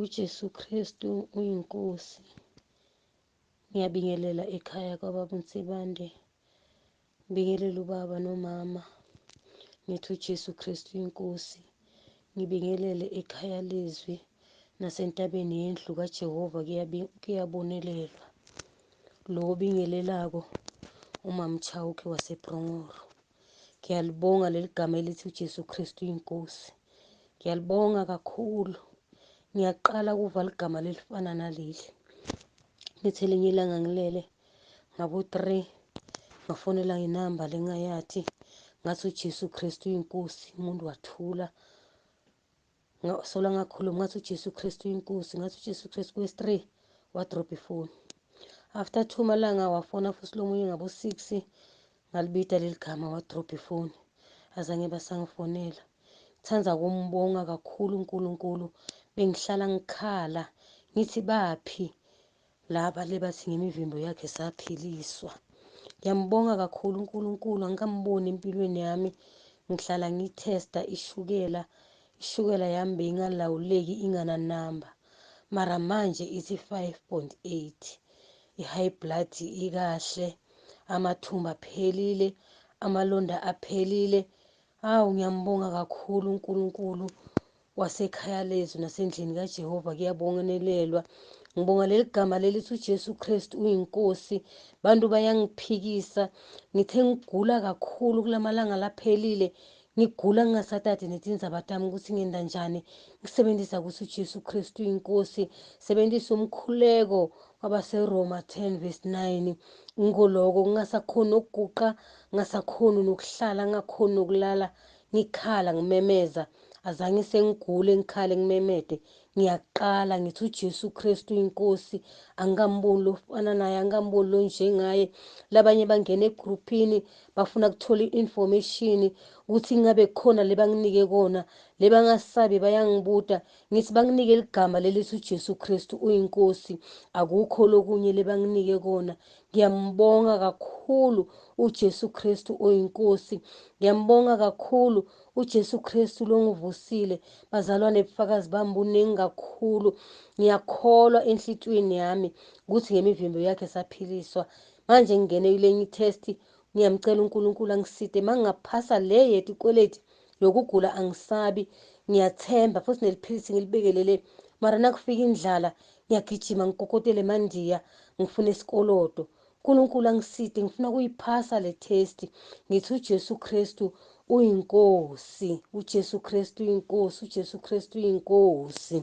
UJesu Kristu uyiNkosi. Ngiyabingelela ekhaya kwaBaba uNsibande. Ngibingelele ubaba nomama. Ngithi uJesu Kristu uyiNkosi. Ngibingelele ekhaya lezwi nasentabeni yendlu kaJehova kuyabonelelwa. Lo obingelelako uMamChauke waseBhrongoro. Ngiyalibonga leli gama elithi uJesu Kristu uyiNkosi. Ngiyalibonga kakhulu. Ngiyaqala ukuva ligama lelifana naleli. Ngithi elinye ilanga ngilele ngabo-3 ngafonela ngenamba lengayathi ngathi uJesu Kristu uyiNkosi, umuntu wathula. Sola ngakhuluma ngathi uJesu Kristu uyiNkosi, ngathi uJesu Kristu kwesi-3 wadrop ifoni. After 2 malanga wafona futhi lo munye ngabo-6 ngalibita leli gama wadrop ifoni. Azange basangifonela. Ngithanda ukumbonga kakhulu uNkulunkulu. Bengihlala ngikhala ngithi baphi laba lebathi ngemivimbo yakhe saphiliswa. Ngiyambonga kakhulu uNkulunkulu, angikamboni empilweni yami. Ngihlala ngithesta ishukela, ishukela yami beyingalawuleki ingananamba, mara manje ithi 5.8. I-high blood ikahle, amathumba aphelile, amalonda aphelile. Hawu, ngiyambonga kakhulu uNkulunkulu wasekhaya lezwi nasendlini kaJehova kuyabongelelwa. Ngibonga leli gama lelithi uJesu Kristu uyiNkosi. Bantu bayangiphikisa, ngithe ngigula kakhulu kulamalanga laphelile, ngigula ngingasatati netindzaba tami ukuthi ngenda njani. Ngisebenzisa ukuthi uJesu Kristu uyiNkosi. Sebenzisa umkhuleko wabaseRoma 10 verse 9. Ngoloko ngingasakhoni ukuguqa, ngingasakhoni nokuhlala, ngingakhoni nokulala, ngikhala ngimemeza. Azange sengigule ngikhale ngimemede. Ngiyaqala ngithi uJesu Kristu uyiNkosi, angikamboni lofana naye, angikamboni lo njengaye. Labanye bangena egrupini bafuna ukuthola i-information ukuthi ingabe khona le banginike kona, le bangasabi bayangibuta. Ngithi banginike ligama lelithi uJesu Kristu uyiNkosi, akukho lokunye le banginike kona. Ngiyambonga kakhulu uJesu Kristu oyiNkosi. Ngiyambonga kakhulu uJesu Kristu longivusile. Bazalwane, ubufakazi bami buningi kakhulu. Ngiyakholwa enhlitiyweni yami ukuthi ngemivimbo yakhe saphiliswa. Manje ngingene kulenye i-test, ngiyamcela uNkulunkulu angiside. Mangingaphasa le yethu ikweleti yokugula angisabi, ngiyathemba futhi neliphilisi ngilibekelele. Mara nakufika indlala ngiyagijima ngikokotele emandiya ngifuna isikoloto. uNkulunkulu angiside, ngifuna ukuyiphasa le test. Ngithi uJesu Kristu uyiNkosi, uJesu Kristu uyiNkosi, uJesu Kristu uyiNkosi.